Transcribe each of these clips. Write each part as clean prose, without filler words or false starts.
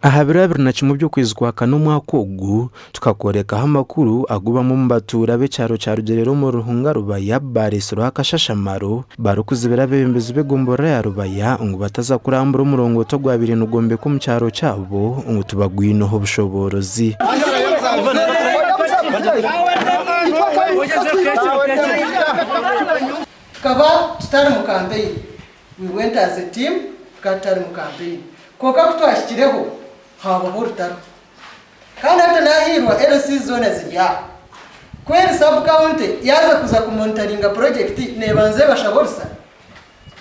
Aha biro 21 by'okwezi kwa kana omwaka ogu, tukakworekaho amakuru agu bamwe omu batuura b'ekyaro kya Rugyerera omuri Ruhunga Rubaya baareetsirweho akashashamaro barikuzibira abeebembezi b'egomborora ya Rubaya ngu bataza kurambura omurongooti ogwabaire nigwombekwa omu kyaro kyabo ngu tibagwineho obushoboorozi. Tukaba tutari mu campaign, we went as a team, tukaba tutari mu campaign. Kwonka ku twahikireho, haabaho orutaro. Kandi hati naahiirwa LC zoona ziri aha. Ku eri sub-county yaaza kuza kumonitaringa purojekiti neebanza ebashaba orusa?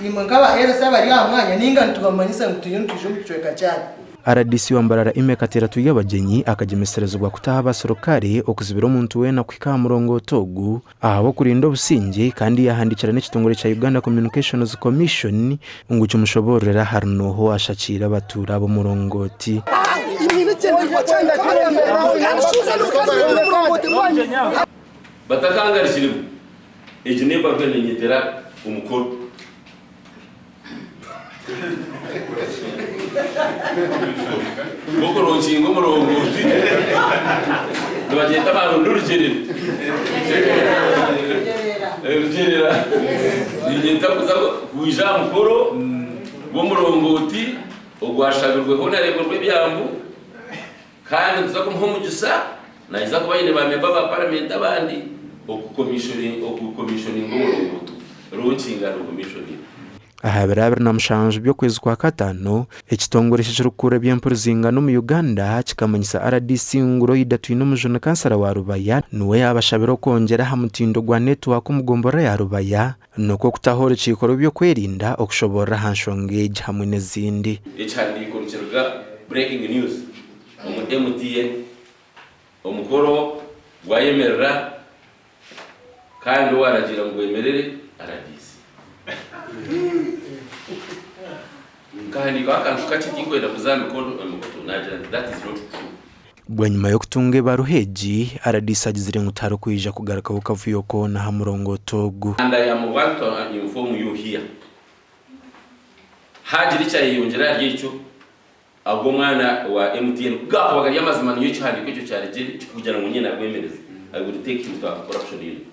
Imwe nk'aba LC abari aha mwanya nainga nitubamanyisa ngu turiyo nitwija omu kicweka kyanyu? Rdc wa Mbarara Aimee Kateera Turyabagyenyi akagyemeserezibwa kutaho abaserukare okuzibira omuntu weena kuhika aha murongooti ogu ahabw'okurinda obusingye kandi yaahandiikira n'ekitongore kya Uganda Communications Commission ngu kimushoboororere ahari n'oha owaashakiire abatuura b'omurongooti. Batakangarikiremu, egi n'ebaruha nenyetera omukoro. Gw'okuronkinga omurongooti nibagyeta baronda orugyerera. Orugyerera. Ninyeta kuza kwija aha mukoro gw'omurongooti ogwashabirweho na Rwego rw'Ebyambu kandi nituza kumuha omugisa naija kuba aine ba memba ba paramenti abandi okukomishoninga omurongooti ronkinga and commissioning. Aha biro 27 by'okwezi kwa Kataano, ekitongore ekirikukurira eby'empurizingana omu Uganda kikamanyisa rdc ngu Loida Twinomujuni kansara wa Rubaya niwe yaabashabire okwongyera aha mutindo gwa netiwaaka omu gomborora ya Rubaya nikwo kutaho orukiiko rw'ebyokwerinda okushoboorora aha nshonga egi hamwe n'ezindi. Ekihandiiko nikiruga Breaking News omu MTN Omukoro gwayemerera kandi owaragiira ngu gwemerere rdc. Nkahandiikaho akantu kakye tinkwenda kuza aha mikono emikoto naagira nti that is not true. Bwanyima y'okutunga ebaruha egi, rdc agizire ngu tiharikwija kugarukaho kavuyo koona aha murongooti ogu. And I am want to inform you here, haagira ekyayeyongyera ahari ekyo, Ago omwana wa MTN ku gaakuba gari amazima niyo ekihandiiko ekyo kyarigye kikugira ngu nyine nagwemereza I will take him to anti corruption unit.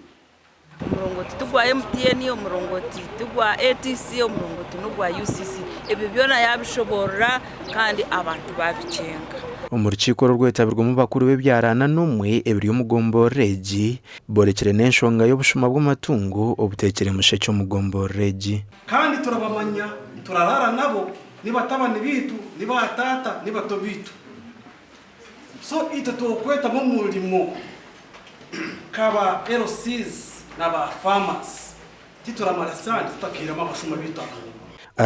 Omurongoti ti gwa MTN, omurongoti ti gwa ATC, omurongoti n'ogwa UCC. Ebyo byona yaabishoboorora kandi abantu baabikyenga. Omu rukiiko oru orwetabirwemu bakuru b'ebyaro ana n'omwe ebiri omu gomborora egi, borekire n'enshonga y'obushuma bw'amatungo obuteekire mushekye omu gomborora egi. Kandi turabamanya, turaraara nabo, ni batabani baitu, ni baataata, ni bato baitu. So itwe twokwetamu omurimo nka ba LCs na ba farmers, tituramara sande tutakairemu abashuma baitu aba.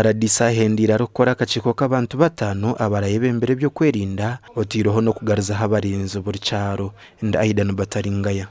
Rdc ahendeire arikukora akakiiko k'abantu bataano abarayebembera eby'okwerinda oteireho n'okugarizaho abarinzi buri kyaro. Ndi Aidan Bataringaya.